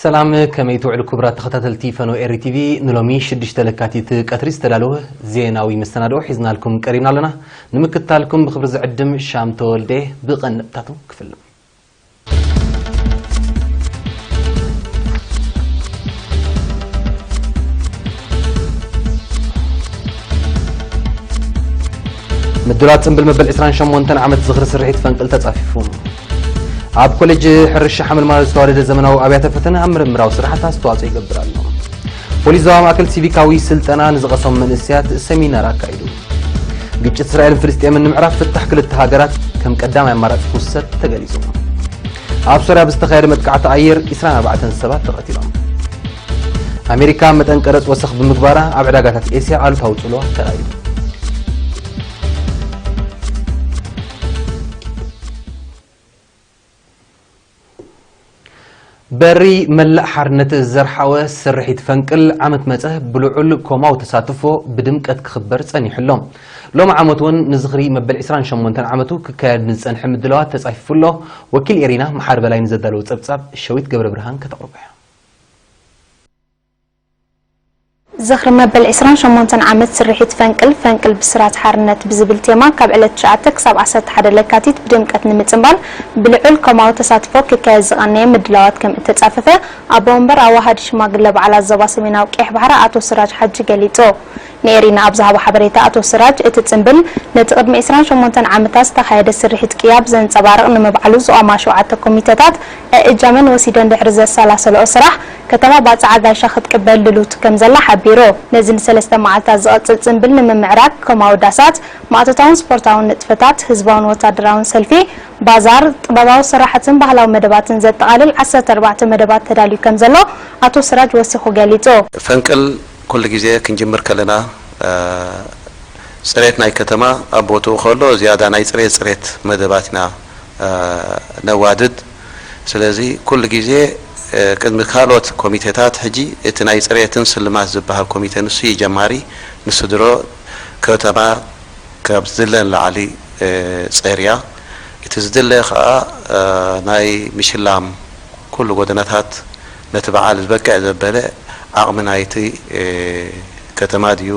ሰላም፣ ከመይ ትውዕሉ ክቡራት ተኸታተልቲ ፈኖ ኤሪ ቲቪ? ንሎሚ ሽዱሽተ ለካቲት ቀትሪ ዝተዳለወ ዜናዊ መሰናድኦ ሒዝናልኩም ቀሪብና ኣለና። ንምክትታልኩም ብኽብሪ ዝዕድም ሻም ተወልደ። ብቐንድታቱ ክፍልም። ምድላት ጽምብል መበል ዕስራን ሸሞንተን ዓመት ዝኽሪ ስርሒት ፈንቅል ተጻፊፉ። ኣብ ኮሌጅ ሕርሻ ሓመልማሎ ዝተዋደደ ዘመናዊ ኣብያተ ፈተነ ኣብ ምርምራዊ ስራሓት ኣስተዋጽኦ ይገብር ኣሎ። ፖሊስ ዞባ ማእከል ሲቪካዊ ስልጠና ንዝቐሰሙ መንእሰያት ሰሚናር ኣካይዱ። ግጭት እስራኤልን ፍልስጤምን ንምዕራፍ ፍታሕ ክልተ ሃገራት ከም ቀዳማይ ኣማራጺ ክውሰድ ተገሊጹ። ኣብ ሶርያ ብዝተኻየደ መጥቃዕቲ ኣየር ዕስራን ኣርባዕተን ሰባት ተቐቲሎም። ኣሜሪካ መጠን ቀረጽ ወሰኽ ብምግባራ ኣብ ዕዳጋታት ኤስያ ኣሉታዊ ጽልዋ ተራእዩ። በሪ መላእ ሓርነት ዘርሓወ ስርሒት ፈንቅል ዓመት መጸ ብልዑል ኮማዊ ተሳትፎ ብድምቀት ክኽበር ጸኒሑ ኣሎ። ሎሚ ዓመት እውን ንዝኽሪ መበል ዕስራን ሸሞንተን ዓመቱ ክካየድ ንዝጸንሐ ምድላዋት ተጻፊፉ ኣሎ። ወኪል ኤሪና መሓሪ በላይ ንዘዳለዎ ጸብጻብ ሸዊት ገብረ ብርሃን ከተቕርቦ እያ። ዝኽሪ መበል ዕስራን ሸሞንተን ዓመት ስርሒት ፈንቅል፣ ፈንቅል ብስራት ሓርነት ብዝብል ቴማ ካብ ዕለት ትሽዓተ ክሳብ ዓሰርተ ሓደ ለካቲት ብድምቀት ንምጽንባል ብልዑል ኮማዊ ተሳትፎ ክካየድ ዝቐነየ ምድላዋት ከም እተጻፈፈ ኣቦ ወንበር ኣዋሃዲ ሽማግለ በዓላት ዞባ ሰሜናዊ ቀይሕ ባሕሪ ኣቶ ስራጅ ሓጂ ገሊጹ። ንኤሪና ኣብ ዝሃቦ ሓበሬታ ኣቶ ስራጅ፣ እቲ ጽንብል ነቲ ቅድሚ ዕስራን ሸሞንተን ዓመታት ዝተኻየደ ስርሒት ቅያ ብዘንጸባርቕ ንምብዓሉ ዝቖማ ሸውዓተ ኮሚተታት እእጃመን ወሲደን ድሕሪ ዘሰላሰለኦ ስራሕ፣ ከተማ ባጽዕ ኣጋይሻ ክትቅበል ድልውቲ ከም ዘላ ሓቢሩ። ነዚ ንሰለስተ መዓልታት ዝቐጽል ጽንብል ንምምዕራግ፣ ከም ኣውዳሳት፣ ማእቶታውን ስፖርታውን ንጥፈታት፣ ህዝባውን ወታደራውን ሰልፊ፣ ባዛር፣ ጥበባዊ ስራሕትን ባህላዊ መደባትን ዘጠቓልል ዓሰርተ ኣርባዕተ መደባት ተዳልዩ ከም ዘሎ ኣቶ ስራጅ ወሲኹ ገሊጹ። ፈንቅል ኩሉ ግዜ ክንጅምር ከለና፣ እ፣ ጽሬት ናይ ከተማ ኣብ ቦትኡ ከሎ ዝያዳ ናይ ጽሬት፣ ጽሬት መደባት ኢና፣ እ፣ ነዋድድ። ስለዚ ኩሉ ግዜ፣ እ፣ ቅድሚ ካልኦት ኮሚቴታት ሕጂ እቲ ናይ ጽሬትን ስልማት ዝበሃል ኮሚቴ ንሱ እዩ ጀማሪ። ንሱ ድሮ ከተማ ካብ ዝድለ ንላዕሊ፣ እ፣ ጸርያ። እቲ ዝድለ ከኣ፣ እ፣ ናይ ምሽላም ኩሉ ጎደናታት ነቲ በዓል ዝበቅዕ ዘበለ ዓቕሚ ናይቲ፣ እ፣ ከተማ ድዩ፣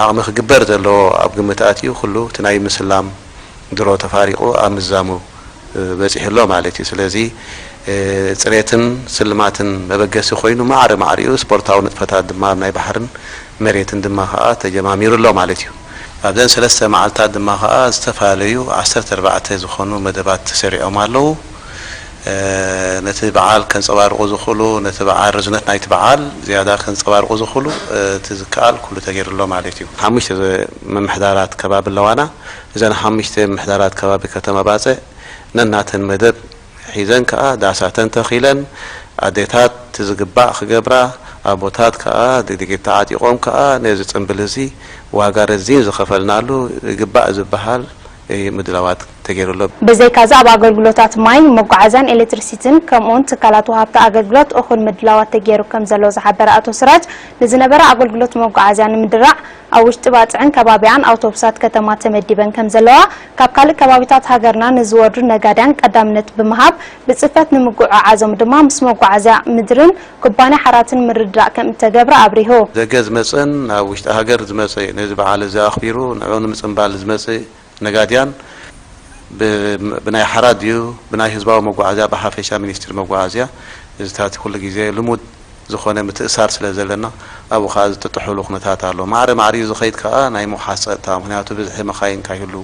ዓቕሚ ክግበር ዘለዎ ኣብ ግምት ኣትዩ ኩሉ እቲ ናይ ምስላም ድሮ ተፋሪቑ ኣብ ምዛሙ፣ እ፣ በጺሑ ኣሎ ማለት እዩ። ስለዚ፣ እ፣ ጽሬትን ስልማትን መበገሲ ኮይኑ ማዕረ ማዕሪኡ ስፖርታዊ ንጥፈታት ድማ ኣብ ናይ ባሕርን መሬትን ድማ ከኣ ተጀማሚሩ ኣሎ ማለት እዩ። ኣብዘን ሰለስተ መዓልታት ድማ ከኣ ዝተፈላለዩ ዓሰርተ ኣርባዕተ ዝኾኑ መደባት ተሰሪዖም ኣለዉ። እ፣ ነቲ በዓል ከንጸባርቑ ዝኽእሉ፣ ነቲ በዓል፣ ርዝነት ናይቲ በዓል ዝያዳ ከንጸባርቑ ዝኽእሉ፣ እ፣ እቲ ዝከኣል ኩሉ ተገይሩ ኣሎ ማለት እዩ። ሓሙሽተ ምምሕዳራት ከባቢ ኣለዋና። እዘን ሓሙሽተ ምምሕዳራት ከባቢ ከተማ ባጽዕ ነናተን መደብ ሒዘን ከኣ ዳሳተን ተኺለን፣ ኣዴታት እቲ ዝግባእ ክገብራ፣ ኣቦታት ከኣ ዲዲጌት ተዓጢቖም ከኣ ነዚ ጽምብል እዚ ዋጋ ረዚን ዝኸፈልናሉ ይግባእ ዝበሃል እዩ ምድላዋት ተገይሩ ኣሎ። ብዘይካዚ ኣብ ኣገልግሎታት ማይ፣ መጓዓዝያን ኤሌክትሪሲቲን ከምኡውን ትካላት ወሃብቲ ኣገልግሎት እኹል ምድላዋት ተገይሩ ከም ዘሎ ዝሓበረ ኣቶ ስራጅ፣ ንዝነበረ ኣገልግሎት መጓዓዝያ ንምድራዕ ኣብ ውሽጢ ባጽዕን ከባቢኣን ኣውቶቡሳት ከተማ ተመዲበን ከም ዘለዋ፣ ካብ ካልእ ከባቢታት ሃገርና ንዝወርዱ ነጋድያን ቀዳምነት ብምሃብ፣ ብጽፈት ንምጉዕዓዞም ድማ ምስ መጓዓዝያ ምድርን ኩባንያ ሓራትን ምርድዳእ ከም እተገብረ ኣብሪሁ። ደገ ዝመጽእን ናብ ውሽጢ ሃገር ዝመጽእ፣ ነዚ በዓል እዚ ኣኽቢሩ ንዕኡ ንምጽንባል ዝመጽእ ነጋድያን ብ-፣ ብናይ ሓራ ድዩ ብናይ ህዝባዊ መጓዓዝያ ብሓፈሻ ሚኒስትሪ መጓዓዝያ እዚታት ኩሉ ግዜ ልሙድ ዝኾነ ምትእሳር ስለ ዘለና ኣብኡ ከኣ ዝጥጥሕሉ ኩነታት ኣሎ። ማዕረ ማዕሪኡ ዝኸይድ ከኣ ናይ ምውሓስ ጸጥታ፣ ምኽንያቱ ብዝሒ መኻይን ካይህሉ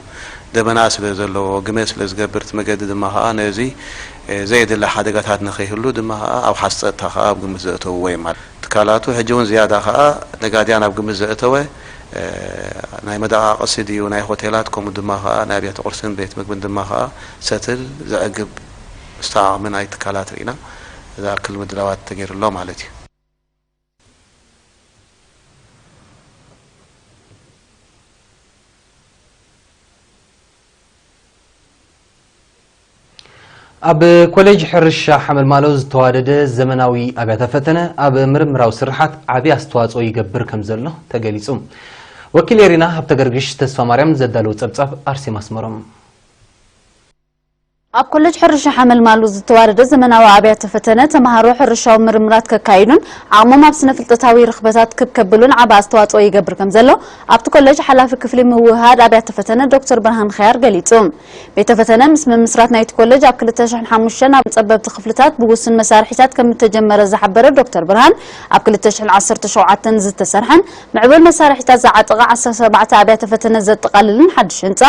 ደበና ስለ ዘለዎ፣ ግመ ስለ ዝገብር እቲ መገዲ ድማ ከኣ ነዚ፣ እ፣ ዘየድሊ ሓደጋታት ንኸይህሉ ድማ ከኣ ኣውሓስ ጸጥታ ከኣ ኣብ ግምት ዘእተውዎ እዮም ማለት። ትካላቱ ሕጂ እውን ዝያዳ ከኣ ነጋድያን ኣብ ግምት ዘእተወ፣ እ፣ ናይ መደቓቕሲ ድዩ ናይ ሆቴላት፣ ከምኡ ድማ ከኣ ናይ ኣብያተ ቁርስን ቤት ምግብን ድማ ከኣ ሰትል ዘዕግብ ዝተኣቕሚ ናይ ትካላት ርኢና ዝኣክል ምድላዋት ተገይሩ ኣሎ ማለት እዩ። ኣብ ኮሌጅ ሕርሻ ሓመልማሎ ዝተዋደደ ዘመናዊ ኣብያተ ፈተነ ኣብ ምርምራዊ ስርሓት ዓቢ ኣስተዋጽኦ ይገብር ከም ዘሎ ተገሊጹ። ወኪል ኤሪና ሃብተገርግሽ ተስፋ ማርያም ዘዳለዎ ጸብጻብ ኣርሴማ ኣስመሮም። ኣብ ኮለጅ ሕርሻ ሓመልማሉ ዝተዋደደ ዘመናዊ ኣብያተ ፈተነ ተምሃሮ ሕርሻዊ ምርምራት ከካይዱን ዓቕሞም ኣብ ስነ ፍልጠታዊ ርኽበታት ክብ ከብሉን ዓቢ ኣስተዋጽኦ ይገብር ከም ዘሎ ኣብቲ ኮለጅ ሓላፊ ክፍሊ ምውህሃድ ኣብያተ ፈተነ ዶክተር ብርሃን ኸያር ገሊጹ። ቤተ ፈተነ ምስ ምምስራት ናይቲ ኮለጅ ኣብ ክልተ ሽሕን ሓሙሽተን ኣብ ጸበብቲ ክፍልታት ብውሱን መሳርሒታት ከም እተጀመረ ዝሓበረ ዶክተር ብርሃን፣ ኣብ ክልተ ሽሕን ዓሰርተ ሸውዓተን ዝተሰርሐን ምዕቡል መሳርሒታት ዝዓጠቐ ዓሰርተ ኣርባዕተ ኣብያተ ፈተነ ዘጠቓልልን ሓድሽ ህንጻ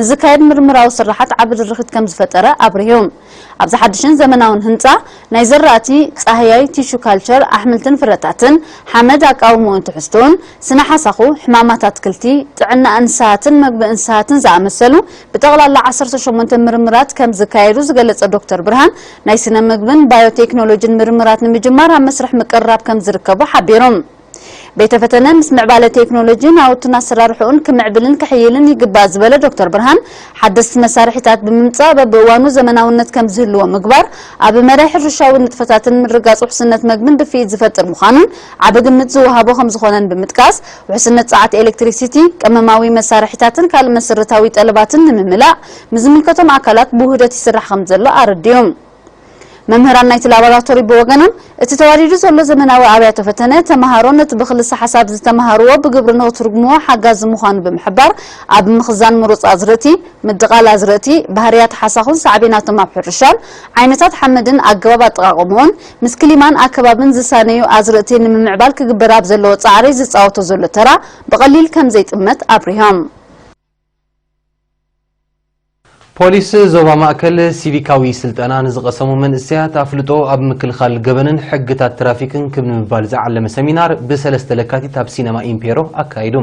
ንዝካየድ ምርምራዊ ስራሓት ዓቢ ድርኺት ከም ዝፈጠረ ኣብሪሁ። ኣብዚ ሓድሽን ዘመናውን ህንጻ ናይ ዘራእቲ፣ ጻህያይ፣ ቲሹ ካልቸር፣ ኣሕምልትን ፍረታትን፣ ሓመድ ኣቃውምኡን ትሕዝትኡን፣ ስነ ሓሳኹ፣ ሕማማት ኣትክልቲ፣ ጥዕና እንስሳትን መግቢ እንስሳትን ዝኣመሰሉ ብጠቕላላ ዓሰርተ ሸሞንተ ምርምራት ከም ዝካየዱ ዝገለጸ ዶክተር ብርሃን፣ ናይ ስነ ምግብን ባዮቴክኖሎጂን ምርምራት ንምጅማር ኣብ መስርሕ ምቅርራብ ከም ዝርከቡ ሓቢሩ። ቤተ ፈተነ ምስ ምዕባለ ቴክኖሎጂ ናውትን ኣሰራርሕኡን ክምዕብልን ክሕይልን ይግባእ ዝበለ ዶክተር ብርሃን፣ ሓደስቲ መሳርሒታት ብምምጻእ በብእዋኑ ዘመናውነት ከም ዝህልዎ ምግባር፣ ኣብ መዳይ ሕርሻዊ ንጥፈታትን ምርጋጽ ውሕስነት መግብን ድፍኢት ዝፈጥር ምዃኑን ዓቢ ግምት ዝወሃቦ ከም ዝኾነን ብምጥቃስ፣ ውሕስነት ጸዓት ኤሌክትሪክሲቲ፣ ቀመማዊ መሳርሒታትን ካልእ መሰረታዊ ጠለባትን ንምምላእ ምስ ዝምልከቶም ኣካላት ብውህደት ይስራሕ ከም ዘሎ ኣረዲኡ። መምህራን ናይቲ ላቦራቶሪ ብወገኖም፣ እቲ ተዋዲዱ ዘሎ ዘመናዊ ኣብያተ ፈተነ፣ ተመሃሮ ነቲ ብክልሰ ሓሳብ ዝተመሃርዎ ብግብሪ ንኽትርጉምዎ ሓጋዚ ምዃኑ ብምሕባር፣ ኣብ ምኽዛን ምሩጽ ኣዝርእቲ፣ ምድቓል ኣዝርእቲ፣ ባህርያት ሓሳኹን ሳዕቤናቶም ኣብ ሕርሻን ዓይነታት ሓመድን ኣገባብ ኣጠቓቕምኡን ምስ ክሊማን ኣከባብን ዝሳነዩ ኣዝርእቲ ንምምዕባል ክግበር ኣብ ዘለዎ ጻዕሪ ዝጻወቶ ዘሎ ተራ ብቐሊል ከም ዘይጥመት ኣብሪሆም። ፖሊስ ዞባ ማእከል ሲቪካዊ ስልጠና ንዝቐሰሙ መንእሰያት ኣፍልጦ ኣብ ምክልኻል ገበንን ሕግታት ትራፊክን ክብ ንምባል ዝዓለመ ሰሚናር ብሰለስተ ለካቲት ኣብ ሲነማ ኢምፔሮ ኣካይዱ።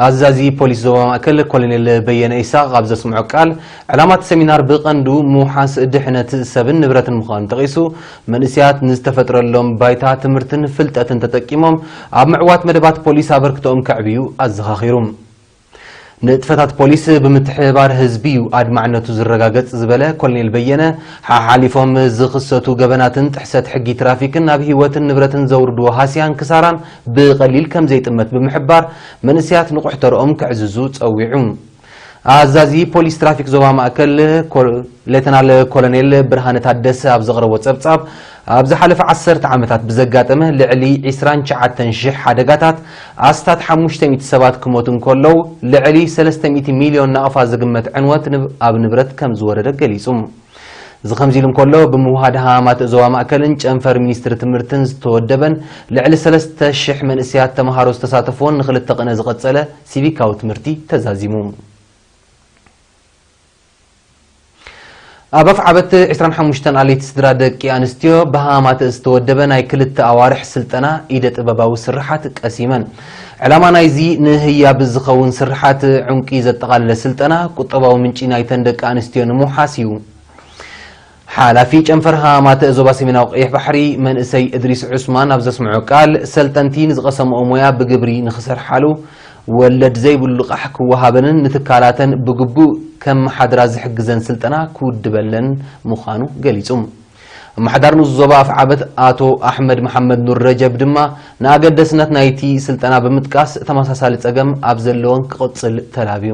ኣዛዚ ፖሊስ ዞባ ማእከል ኮሎኔል በየነ ኢሳቕ ኣብ ዘስምዖ ቃል፣ ዕላማ እቲ ሰሚናር ብቐንዱ ምውሓስ ድሕነት ሰብን ንብረትን ምዃኑ ጠቒሱ፣ መንእሰያት ንዝተፈጥረሎም ባይታ ትምህርትን ፍልጠትን ተጠቂሞም ኣብ ምዕዋት መደባት ፖሊስ ኣበርክቶኦም ከዕብዩ ኣዘኻኺሩ። ንጥፈታት ፖሊስ ብምትሕብባር ህዝቢ እዩ ኣድማዕነቱ ዝረጋገጽ ዝበለ ኮሎኔል በየነ፣ ሓሓሊፎም ዝኽሰቱ ገበናትን ጥሕሰት ሕጊ ትራፊክን ኣብ ህይወትን ንብረትን ዘውርድዎ ሃስያን ክሳራን ብቐሊል ከም ዘይጥመት ብምሕባር፣ መንእሰያት ንቑሕ ተርኦም ከዕዝዙ ጸዊዑ። ኣዛዚ ፖሊስ ትራፊክ ዞባ ማእከል ሌተናል ኮሎኔል ብርሃነ ታደሰ ኣብ ዘቕረቦ ጸብጻብ፣ ኣብ ዝሓለፈ ዓሰርተ ዓመታት ብዘጋጠመ ልዕሊ ዕስራን ትሽዓተን ሽሕ ሓደጋታት ኣስታት ሓሙሽተ ሚእቲ ሰባት ክሞቱ እንከለዉ፣ ልዕሊ ሰለስተ ሚእቲ ሚልዮን ናቕፋ ዝግመት ዕንወት ኣብ ንብረት ከም ዝወረደ ገሊጹ። እዚ ከምዚ ኢሉ እንከሎ፣ ብምውሃድ ሃማማት ዞባ ማእከልን ጨንፈር ሚኒስትሪ ትምህርትን ዝተወደበን ልዕሊ ሰለስተ ሽሕ መንእሰያት ተምሃሮ ዝተሳተፍዎን ንኽልተ ቅነ ዝቐጸለ ሲቪካዊ ትምህርቲ ተዛዚሙ። ኣብ ኣፍዓበት ዕስራን ሓሙሽተን ኣሌት ስድራ ደቂ ኣንስትዮ ብሃማተ ዝተወደበ ናይ ክልተ ኣዋርሕ ስልጠና ኢደ ጥበባዊ ስርሓት ቀሲመን። ዕላማ ናይዚ ንህያብ ዝኸውን ስርሓት ዕንቂ ዘጠቓለለ ስልጠና ቁጠባዊ ምንጪ ናይተን ደቂ ኣንስትዮ ንምውሓስ እዩ። ሓላፊ ጨንፈር ሃማተ ዞባ ሰሜናዊ ቀይሕ ባሕሪ መንእሰይ እድሪስ ዑስማን ኣብ ዘስምዖ ቃል፣ ሰልጠንቲ ንዝቐሰምኦ ሞያ ብግብሪ ንኽሰርሓሉ ወለድ ዘይብሉ ልቓሕ ክወሃበንን ንትካላተን ብግቡእ ከመሓድራ ዝሕግዘን ስልጠና ክውድበለን ምዃኑ ገሊጹ። ኣመሓዳሪ ንኡስ ዞባ ኣፍዓበት ኣቶ ኣሕመድ መሓመድ ኑር ረጀብ ድማ ንኣገደስነት ናይቲ ስልጠና ብምጥቃስ፣ ተመሳሳሊ ጸገም ኣብ ዘለወን ክቕጽል ተላብዩ።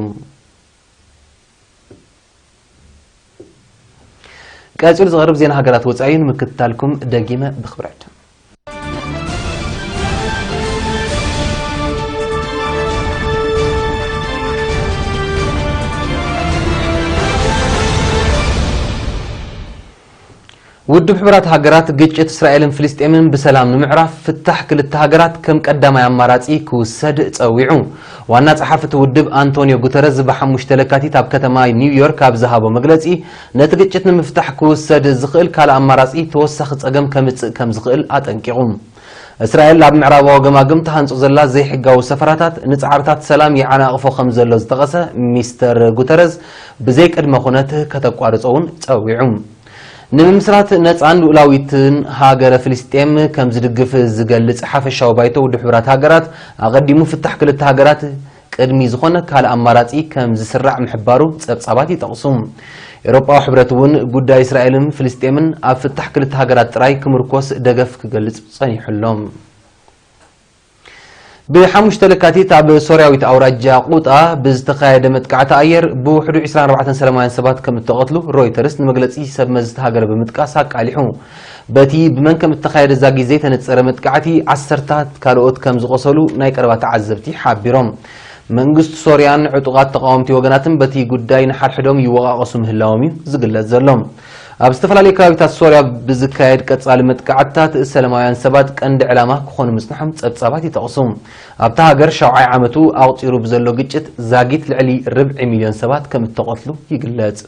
ቀጺሉ ዝቐርብ ዜና ሃገራት ወጻኢ ንምክትታልኩም ደጊመ ብኽብሪ ዕድም። ውድብ ሕቡራት ሃገራት ግጭት እስራኤልን ፍልስጤምን ብሰላም ንምዕራፍ ፍታሕ ክልተ ሃገራት ከም ቀዳማይ ኣማራጺ ክውሰድ ጸዊዑ። ዋና ጸሓፊ እቲ ውድብ ኣንቶንዮ ጉተረዝ ብሓሙሽተ ለካቲት ኣብ ከተማ ኒውዮርክ ኣብ ዝሃቦ መግለጺ፣ ነቲ ግጭት ንምፍታሕ ክውሰድ ዝኽእል ካልእ ኣማራጺ ተወሳኺ ጸገም ከምጽእ ከም ዝኽእል ኣጠንቂቑ። እስራኤል ኣብ ምዕራባዊ ገማግም ተሃንጹ ዘላ ዘይሕጋዊ ሰፈራታት ንጻዕርታት ሰላም ይዓናቕፎ ከም ዘሎ ዝጠቐሰ ሚስተር ጉተረዝ፣ ብዘይ ቅድመ ኩነት ከተቋርጾ እውን ጸዊዑ። ንምምስራት ነጻን ልኡላዊትን ሃገረ ፍልስጤም ከም ዝድግፍ ዝገልጽ ሓፈሻዊ ባይቶ ውድብ ሕቡራት ሃገራት፣ ኣቐዲሙ ፍታሕ ክልተ ሃገራት ቅድሚ ዝኾነ ካልእ ኣማራጺ ከም ዝስራዕ ምሕባሩ ጸብጻባት ይጠቕሱ። ኤውሮጳዊ ሕብረት እውን ጉዳይ እስራኤልን ፍልስጤምን ኣብ ፍታሕ ክልተ ሃገራት ጥራይ ክምርኮስ ደገፍ ክገልጽ ጸኒሑ ኣሎ። ብ5 ለካቲት ኣብ ሶርያዊት ኣውራጃ ቁጣ ብዝተኻየደ መጥቃዕቲ ኣየር ብውሕዱ ዕስራን ኣርባዕተን ሰላማውያን ሰባት ከም እተቐትሉ ሮይተርስ ንመግለጺ ሰብ መዚ እታ ሃገር ብምጥቃስ ኣቃሊሑ። በቲ ብመን ከም እተኻየደ ዛጊት ዘይተነጸረ መጥቃዕቲ ዓሰርታት ካልኦት ከም ዝቖሰሉ ናይ ቀረባ ተዓዘብቲ ሓቢሮም። መንግስቲ ሶርያን ዕጡቓት ተቓወምቲ ወገናትን በቲ ጉዳይ ንሓድሕዶም ይወቓቐሱ ምህላዎም እዩ ዝግለጽ ዘሎ። ኣብ ዝተፈላለዩ ከባቢታት ሶርያ ብዝካየድ ቀጻሊ መጥቃዕትታት ሰላማውያን ሰባት ቀንዲ ዕላማ ክኾኑ ምጽንሖም ጸብጻባት ይጠቕሱ። ኣብታ ሃገር ሻውዓይ ዓመቱ ኣቑጺሩ ብዘሎ ግጭት ዛጊት ልዕሊ ርብዒ ሚልዮን ሰባት ከም እተቐትሉ ይግለጽ።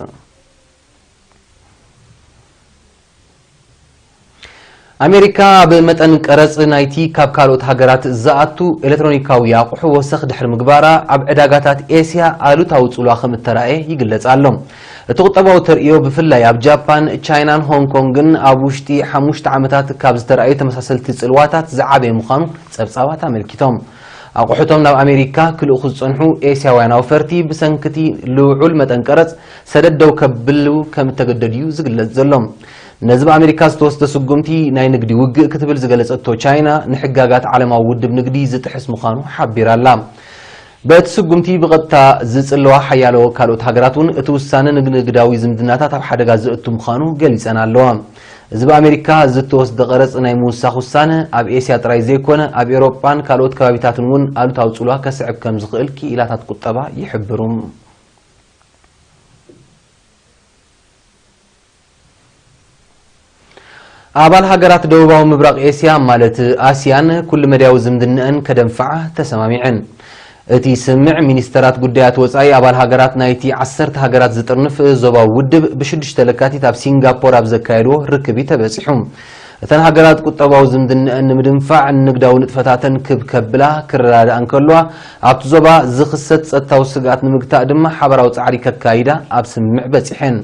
ኣሜሪካ ኣብ መጠን ቀረጽ ናይቲ ካብ ካልኦት ሃገራት ዝኣቱ ኤሌክትሮኒካዊ ኣቑሑ ወሰኽ ድሕሪ ምግባራ ኣብ ዕዳጋታት ኤስያ ኣሉታዊ ጽልዋ ከም እተራእየ ይግለጽ ኣሎ። እቲ ቁጠባዊ ተርእዮ ብፍላይ ኣብ ጃፓን፣ ቻይናን ሆንግ ኮንግን ኣብ ውሽጢ ሓሙሽተ ዓመታት ካብ ዝተራእዩ ተመሳሰልቲ ጽልዋታት ዝዓበየ ምዃኑ ጸብጻባት ኣመልኪቶም። ኣቑሑቶም ናብ ኣሜሪካ ክልእኹ ዝጸንሑ ኤስያውያን ኣውፈርቲ ብሰንክቲ ልዑል መጠን ቀረጽ ሰደድ ደው ከብሉ ከም እተገደዱ እዩ ዝግለጽ ዘሎ። ነዚ ብኣሜሪካ ዝተወስደ ስጉምቲ ናይ ንግዲ ውግእ ክትብል ዝገለጸቶ ቻይና ንሕጋጋት ዓለማዊ ውድብ ንግዲ ዝጥሕስ ምዃኑ ሓቢራ ኣላ። በቲ ስጉምቲ ብቐጥታ ዝጽለዋ ሓያሎ ካልኦት ሃገራት እውን እቲ ውሳነ ንንግዳዊ ዝምድናታት ኣብ ሓደጋ ዘእቱ ምዃኑ ገሊጸን ኣለዋ። እዚ ብኣሜሪካ ዝተወስደ ቀረጽ ናይ ምውሳኽ ውሳነ ኣብ ኤስያ ጥራይ ዘይኮነ ኣብ ኤውሮጳን ካልኦት ከባቢታትን እውን ኣሉታዊ ጽልዋ ከስዕብ ከም ዝኽእል ክኢላታት ቁጠባ ይሕብሩ። ኣባል ሃገራት ደቡባዊ ምብራቕ ኤስያ ማለት ኣስያን ኩሉ መዳያዊ ዝምድነአን ከደንፍዓ ተሰማሚዐን። እቲ ስምምዕ ሚኒስተራት ጉዳያት ወጻኢ ኣባል ሃገራት ናይቲ ዓሰርተ ሃገራት ዝጥርንፍ ዞባዊ ውድብ ብሽዱሽተ ለካቲት ኣብ ሲንጋፖር ኣብ ዘካየድዎ ርክብ እዩ ተበጺሑ። እተን ሃገራት ቁጠባዊ ዝምድነአን ንምድንፋዕ ንንግዳዊ ንጥፈታተን ክብ ከብላ ክረዳድኣ እንከለዋ ኣብቲ ዞባ ዝኽሰት ጸጥታዊ ስግኣት ንምግታእ ድማ ሓበራዊ ጻዕሪ ከካይዳ ኣብ ስምምዕ በጺሐን።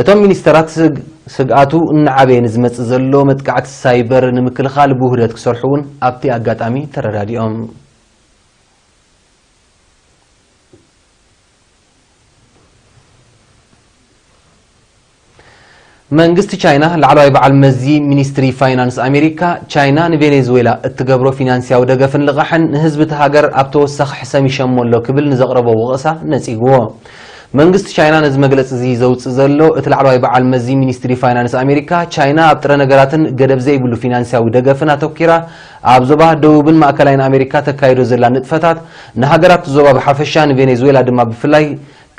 እቶም ሚኒስተራት ስግ- ስግኣቱ እናዓበየ ንዝመጽእ ዘሎ መጥቃዕቲ ሳይበር ንምክልኻል ብውህደት ክሰርሑ እውን ኣብቲ ኣጋጣሚ ተረዳዲኦም። መንግስቲ ቻይና ላዕለዋይ በዓል መዚ ሚኒስትሪ ፋይናንስ ኣሜሪካ ቻይና ንቬኔዙዌላ እትገብሮ ፊናንስያዊ ደገፍን ልቓሕን ንህዝቢ እቲ ሃገር ኣብ ተወሳኺ ሕሰም ይሸሞ ኣሎ ክብል ንዘቕረቦ ወቐሳ ነጺግዎ። መንግስቲ ቻይና ነዚ መግለጺ እዚ ዘውጽእ ዘሎ እቲ ላዕለዋይ በዓል መዚ ሚኒስትሪ ፋይናንስ ኣሜሪካ ቻይና ኣብ ጥረ ነገራትን ገደብ ዘይብሉ ፊናንስያዊ ደገፍን ኣተኪራ ኣብ ዞባ ደቡብን ማእከላይን ኣሜሪካ ተካይዶ ዘላ ንጥፈታት ንሃገራት ዞባ ብሓፈሻ ንቬኔዙዌላ ድማ ብፍላይ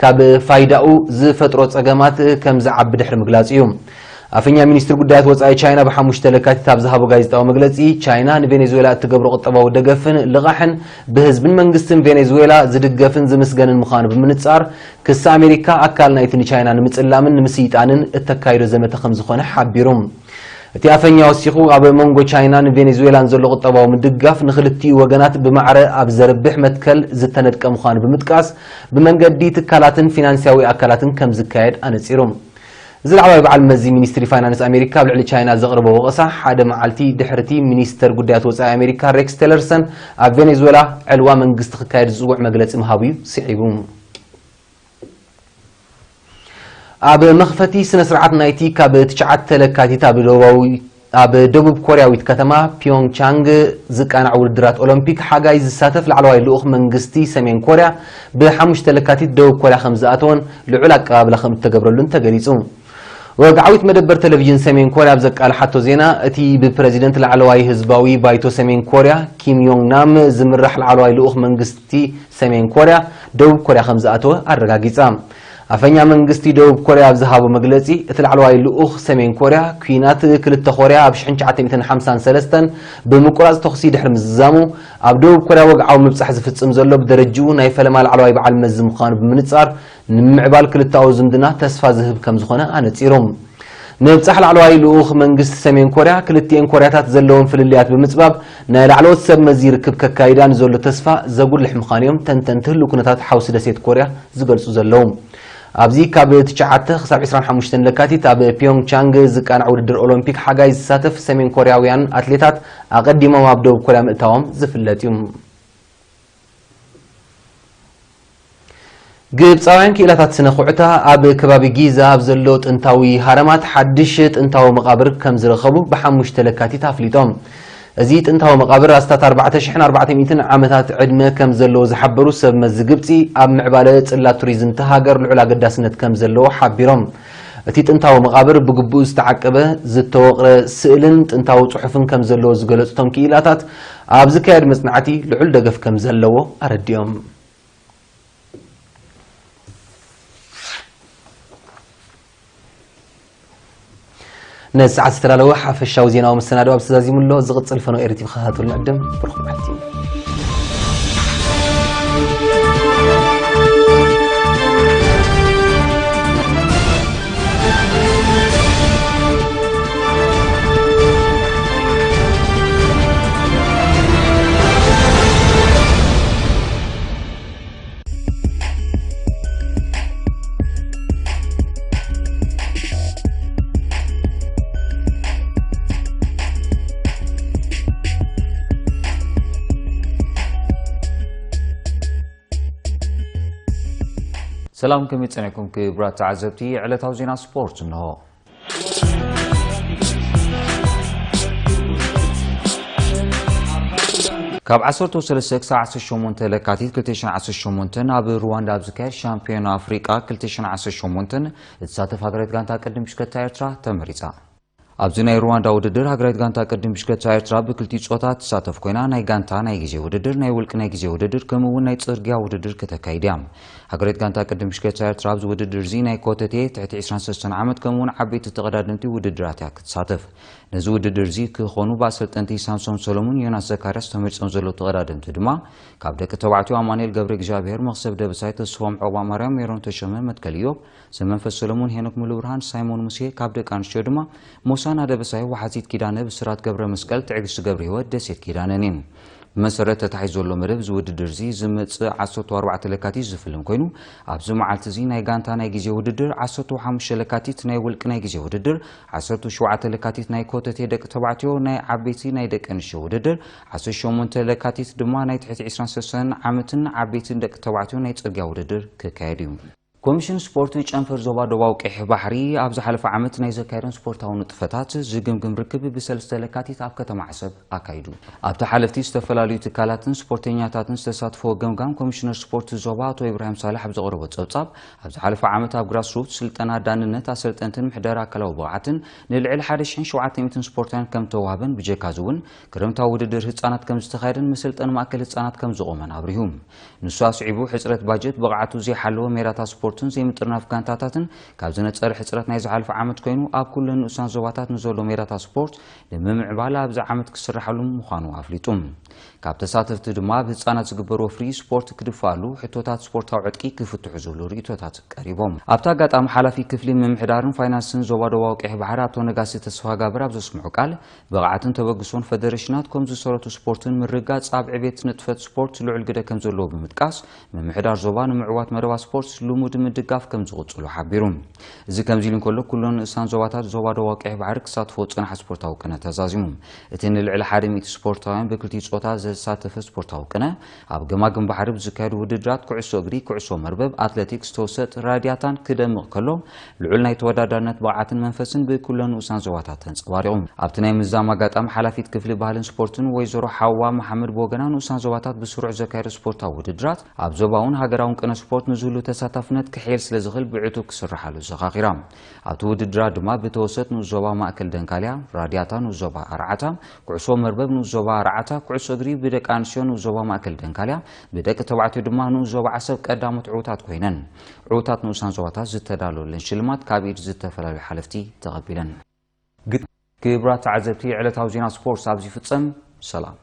ካብ ፋይዳኡ ዝፈጥሮ ጸገማት ከም ዝዓቢ ድሕሪ ምግላጽ እዩ። ኣፈኛ ሚኒስትሪ ጉዳያት ወጻኢ ቻይና ብሓሙሽተ ለካቲት ኣብ ዝሃቦ ጋዜጣዊ መግለጺ ቻይና ንቬኔዙዌላ እትገብሮ ቁጠባዊ ደገፍን ልቓሕን ብህዝብን መንግስትን ቬኔዙዌላ ዝድገፍን ዝምስገንን ምዃኑ ብምንጻር ክሲ ኣሜሪካ ኣካል ናይቲ ንቻይና ንምጽላምን ንምስይጣንን እተካይዶ ዘመተ ከም ዝኾነ ሓቢሩ። እቲ ኣፈኛ ወሲኹ ኣብ መንጎ ቻይናን ቬኔዙዌላን ዘሎ ቁጠባዊ ምድጋፍ ንክልቲኡ ወገናት ብማዕረ ኣብ ዘርብሕ መትከል ዝተነድቀ ምዃኑ ብምጥቃስ ብመንገዲ ትካላትን ፊናንስያዊ ኣካላትን ከም ዝካየድ ኣነጺሩ። እዚ ላዕለዋይ በዓል መዚ ሚኒስትሪ ፋይናንስ ኣሜሪካ ኣብ ልዕሊ ቻይና ዘቕርቦ ወቐሳ ሓደ መዓልቲ ድሕርቲ ሚኒስተር ጉዳያት ወጻኢ ኣሜሪካ ሬክስ ቴለርሰን ኣብ ቬኔዙዌላ ዕልዋ መንግስቲ ክካየድ ዝጽውዕ መግለጺ ምሃቡ እዩ ስዒቡ። ኣብ መኽፈቲ ስነ ስርዓት ናይቲ ካብ ትሽዓተ ለካቲት ኣብ ደቡባዊ ኣብ ደቡብ ኮርያዊት ከተማ ፒዮንግቻንግ ዝቃናዕ ውድድራት ኦሎምፒክ ሓጋይ ዝሳተፍ ላዕለዋይ ልኡኽ መንግስቲ ሰሜን ኮርያ ብሓሙሽተ ለካቲት ደቡብ ኮርያ ከም ዝኣተወን ልዑል ኣቀባብላ ከም እተገብረሉን ተገሊጹ። ወግዓዊት መደበር ቴሌቪዥን ሰሜን ኮርያ ኣብ ዘቃልሓቶ ዜና እቲ ብፕረዚደንት ላዕለዋይ ህዝባዊ ባይቶ ሰሜን ኮርያ ኪም ዮንግ ናም ዝምራሕ ላዕለዋይ ልኡኽ መንግስቲ ሰሜን ኮርያ ደቡብ ኮርያ ከም ዝኣተወ ኣረጋጊጻ። ኣፈኛ መንግስቲ ደቡብ ኮርያ ኣብ ዝሃቦ መግለጺ እቲ ላዕለዋይ ልኡኽ ሰሜን ኮርያ ኲናት ክልተ ኮርያ ኣብ ሽሕን ትሽዓተ ሚእትን ሓምሳን ሰለስተን ብምቁራጽ ተኹሲ ድሕሪ ምዝዛሙ ኣብ ደቡብ ኮርያ ወግዓዊ ምብጻሕ ዝፍጽም ዘሎ ብደረጅኡ ናይ ፈለማ ላዕለዋይ በዓል መዚ ምዃኑ ብምንጻር ንምምዕባል ክልተኣዊ ዝምድና ተስፋ ዝህብ ከም ዝኾነ ኣነጺሩ። ምብጻሕ ላዕለዋይ ልኡኽ መንግስቲ ሰሜን ኮርያ ክልቲኤን ኮርያታት ዘለዎም ፍልልያት ብምጽባብ ናይ ላዕለዎት ሰብ መዚ ርክብ ከካይዳ ንዘሎ ተስፋ ዘጉልሕ ምዃኑ እዮም ተንተንቲ ህልው ኩነታት ሓውሲ ደሴት ኮርያ ዝገልጹ ዘለዉ። ኣብዚ ካብ ትሽዓተ ክሳብ ዕስራን ሓሙሽተን ለካቲት ኣብ ፒዮንግቻንግ ዝቃናዕ ውድድር ኦሎምፒክ ሓጋይ ዝሳተፍ ሰሜን ኮርያውያን ኣትሌታት ኣቐዲሞም ኣብ ደቡብ ኮርያ ምእታዎም ዝፍለጥ እዩ። ግብጻውያን ክኢላታት ስነ ኩዕታ ኣብ ከባቢ ጊዛ ኣብ ዘሎ ጥንታዊ ሃረማት ሓድሽ ጥንታዊ መቓብር ከም ዝረኸቡ ብሓሙሽተ ለካቲት ኣፍሊጦም። እዚ ጥንታዊ መቓብር ኣስታት ኣርባዕተ ሽሕን ኣርባዕተ ሚእትን ዓመታት ዕድመ ከም ዘለዎ ዝሓበሩ ሰብ መዚ ግብጺ፣ ኣብ ምዕባለ ጽላት ቱሪዝም እታ ሃገር ልዑል ኣገዳስነት ከም ዘለዎ ሓቢሮም። እቲ ጥንታዊ መቓብር ብግቡእ ዝተዓቀበ፣ ዝተወቕረ ስእልን ጥንታዊ ጽሑፍን ከም ዘለዎ ዝገለጹ እቶም ክኢላታት፣ ኣብ ዝካየድ መጽናዕቲ ልዑል ደገፍ ከም ዘለዎ ኣረዲኦም። ነዚ ሰዓት ዝተዳለወ ሓፈሻዊ ዜናዊ መሰናድኦ ኣብዚ ተዛዚሙ ኣሎ። ዝቕጽል ፈነወ ኤሪ ቲቪ ክኸታተሉ ንዕድም። ብሩኽ መዓልቲ። ሰላም፣ ከመይ ጸኒሕኩም ክቡራት ተዓዘብቲ? ዕለታዊ ዜና ስፖርት እንሆ። ካብ ዓሰርተ ሰለስተ ክሳብ ዓሰርተ ሸሞንተ ለካቲት ክልተ ሽሕን ዓሰርተ ሸሞንተን ኣብ ሩዋንዳ ኣብ ዝካየድ ሻምፒዮና ኣፍሪቃ ክልተ ሽሕን ዓሰርተ ሸሞንተን እትሳተፍ ሃገራዊት ጋንታ ቅድም ብሽክለታ ኤርትራ ተመሪጻ። ኣብዚ ናይ ሩዋንዳ ውድድር ሃገራዊት ጋንታ ቅድም ብሽክለታ ኤርትራ ብክልቲኡ ጾታ ትሳተፍ ኮይና፣ ናይ ጋንታ ናይ ግዜ ውድድር፣ ናይ ውልቂ ናይ ግዜ ውድድር ከምኡ እውን ናይ ጽርግያ ውድድር ከተካይድ እያ። ሃገራዊት ጋንታ ቅድም ብሽክለታ ኤርትራ ኣብዚ ውድድር እዚ ናይ ኮተቴ ትሕቲ ዕስራን ሰለስተን ዓመት ከምኡ እውን ዓበይቲ ተቐዳደምቲ ውድድራት እያ ክትሳተፍ። ነዚ ውድድር እዚ ክኾኑ ብኣሰልጠንቲ ሳምሶም ሰሎሙን፣ ዮናስ ዘካርያስ ተመሪጾም ዘለዉ ተቐዳደምቲ ድማ ካብ ደቂ ተባዕትዮ ኣማኑኤል ገብረ እግዚኣብሔር፣ መኽሰብ ደበሳይ፣ ተስፎም ዖባ ማርያም፣ ሜሮን ተሾመ፣ መትከል ኢዮብ፣ ዘመንፈስ ሰሎሙን፣ ሄኖክ ሙሉብርሃን፣ ሳይሞን ሙሴ፣ ካብ ደቂ ኣንስትዮ ድማ ሞሳና ደበሳይ፣ ወሓዚት ኪዳነ፣ ብስራት ገብረ መስቀል፣ ትዕግስቲ ገብረ ህይወት፣ ደሴት ኪዳነን እየን። ብመሰረት ተታሒዙ ዘሎ መደብ፣ እዚ ውድድር እዚ ዝመጽእ ዓሰርተ ኣርባዕተ ለካቲት ዝፍልም ኮይኑ፣ ኣብዚ መዓልቲ እዚ ናይ ጋንታ ናይ ግዜ ውድድር፣ ዓሰርተ ሓሙሽተ ለካቲት ናይ ውልቂ ናይ ግዜ ውድድር፣ ዓሰርተ ሸውዓተ ለካቲት ናይ ኮተቴ ደቂ ተባዕትዮ፣ ናይ ዓበይቲ ናይ ደቂ ኣንስትዮ ውድድር፣ ዓሰርተ ሸሞንተ ለካቲት ድማ ናይ ትሕቲ ዕስራን ሰለስተን ዓመትን ዓበይትን ደቂ ተባዕትዮ ናይ ጽርግያ ውድድር ክካየድ እዩ። ኮሚሽን ስፖርት ጨንፈር ዞባ ደቡባዊ ቀይሕ ባሕሪ ኣብ ዝሓለፈ ዓመት ናይ ዘካየዶም ስፖርታዊ ንጥፈታት ዝግምግም ርክብ ብሰለስተ ለካቲት ኣብ ከተማ ዓሰብ ኣካይዱ። ኣብቲ ሓለፍቲ ዝተፈላለዩ ትካላትን ስፖርተኛታትን ዝተሳትፎ ገምጋም፣ ኮሚሽነር ስፖርት ዞባ ኣቶ ኢብራሂም ሳልሕ ኣብ ዘቕረቦ ጸብጻብ፣ ኣብ ዝሓለፈ ዓመት ኣብ ግራስሩት ስልጠና ዳንነት ኣሰልጠንትን ምሕደራ ኣካላዊ ብቕዓትን ንልዕሊ ሓደ ሽሕን ሸውዓተ ሚእትን ስፖርታውያን ከም ተዋህበን፣ ብጀካ እዚ እውን ክረምታዊ ውድድር ህጻናት ከም ዝተኻየደን መሰልጠኒ ማእከል ህጻናት ከም ዝቖመን ኣብሪሁ። ንሱ ኣስዒቡ፣ ሕጽረት ባጀት፣ ብቕዓቱ ዘይሓለወ ሜዳታት ስፖርትን ዘይምጥርናፍ ጋንታታትን ካብ ዝነጸረ ሕጽረት ናይ ዝሓለፈ ዓመት ኮይኑ፣ ኣብ ኩለን ንኡሳን ዞባታት ንዘሎ ሜዳታት ስፖርት ንምምዕባል ኣብዚ ዓመት ክስርሓሉ ምዃኑ ኣፍሊጡ። ካብ ተሳተፍቲ ድማ ኣብ ህጻናት ዝግበር ወፍሪ ስፖርት ክድፋኣሉ፣ ሕቶታት ስፖርታዊ ዕጥቂ ክፍትሑ ዝብሉ ርእይቶታት ቀሪቦም። ኣብቲ ኣጋጣሚ ሓላፊ ክፍሊ ምምሕዳርን ፋይናንስን ዞባ ደቡባዊ ቀይሕ ባሕሪ ኣቶ ነጋሲ ተስፋጋብር ኣብ ዘስምዖ ቃል፣ ብቕዓትን ተበግሶን ፈደረሽናት ከምኡ ዝሰረቱ ስፖርትን ምርጋጽ ኣብ ዕቤት ንጥፈት ስፖርት ልዑል ግደ ከም ዘለዎ ብምጥቃስ፣ ምምሕዳር ዞባ ንምዕዋት መደባት ስፖርት ልሙድ ምድጋፍ ከም ዝቕጽሉ ሓቢሩ። እዚ ከምዚ ኢሉ እንከሎ፣ ኩለን ንኡሳን ዞባታት ዞባ ደቡባዊ ቀይሕ ባሕሪ ክሳትፎ ዝጸንሓ ስፖርታዊ ቅነ ተዛዚሙ። እቲ ንልዕሊ ሓደ ሚእቲ ስፖርታውያን ብክልቲኡ ጾታ ዘሳተፈ ስፖርታዊ ቅነ፣ ኣብ ገማግም ባሕሪ ብዝካየዱ ውድድራት ኩዕሶ እግሪ፣ ኩዕሶ መርበብ፣ ኣትሌቲክስ፣ ተውሰጥ፣ ራድያታን ክደምቕ ከሎ፣ ልዑል ናይ ተወዳዳርነት ብቕዓትን መንፈስን ብኩለን ንኡሳን ዞባታት ተንጸባሪቑ። ኣብቲ ናይ ምዝዛም ኣጋጣሚ፣ ሓላፊት ክፍሊ ባህልን ስፖርትን ወይዘሮ ሓዋ መሓመድ ብወገና፣ ንኡሳን ዞባታት ብስሩዕ ዘካየዱ ስፖርታዊ ውድድራት ኣብ ዞባውን ሃገራውን ቅነ ስፖርት ንዝህሉ ተሳታፍነት ክሕየል ስለ ዝኽእል ብዕቱብ ክስርሓሉ ዘኻኺራ። ኣብቲ ውድድራት ድማ ብተወሰት ንኡስ ዞባ ማእከል ደንካልያ፣ ራድያታ ንኡስ ዞባ ኣርዓታ፣ ኩዕሶ መርበብ ንኡስ ዞባ ኣርዓታ፣ ኩዕሶ እግሪ ብደቂ ኣንስትዮ ንኡስ ዞባ ማእከል ደንካልያ፣ ብደቂ ተባዕትዮ ድማ ንኡስ ዞባ ዓሰብ ቀዳሞት ዕዉታት ኮይነን። ዕዉታት ንኡሳን ዞባታት ዝተዳለወለን ሽልማት ካብ ኢድ ዝተፈላለዩ ሓለፍቲ ተቐቢለን። ግጥ-፣ ክቡራት ተዓዘብቲ፣ ዕለታዊ ዜና ስፖርት ኣብዚ ይፍጸም። ሰላም።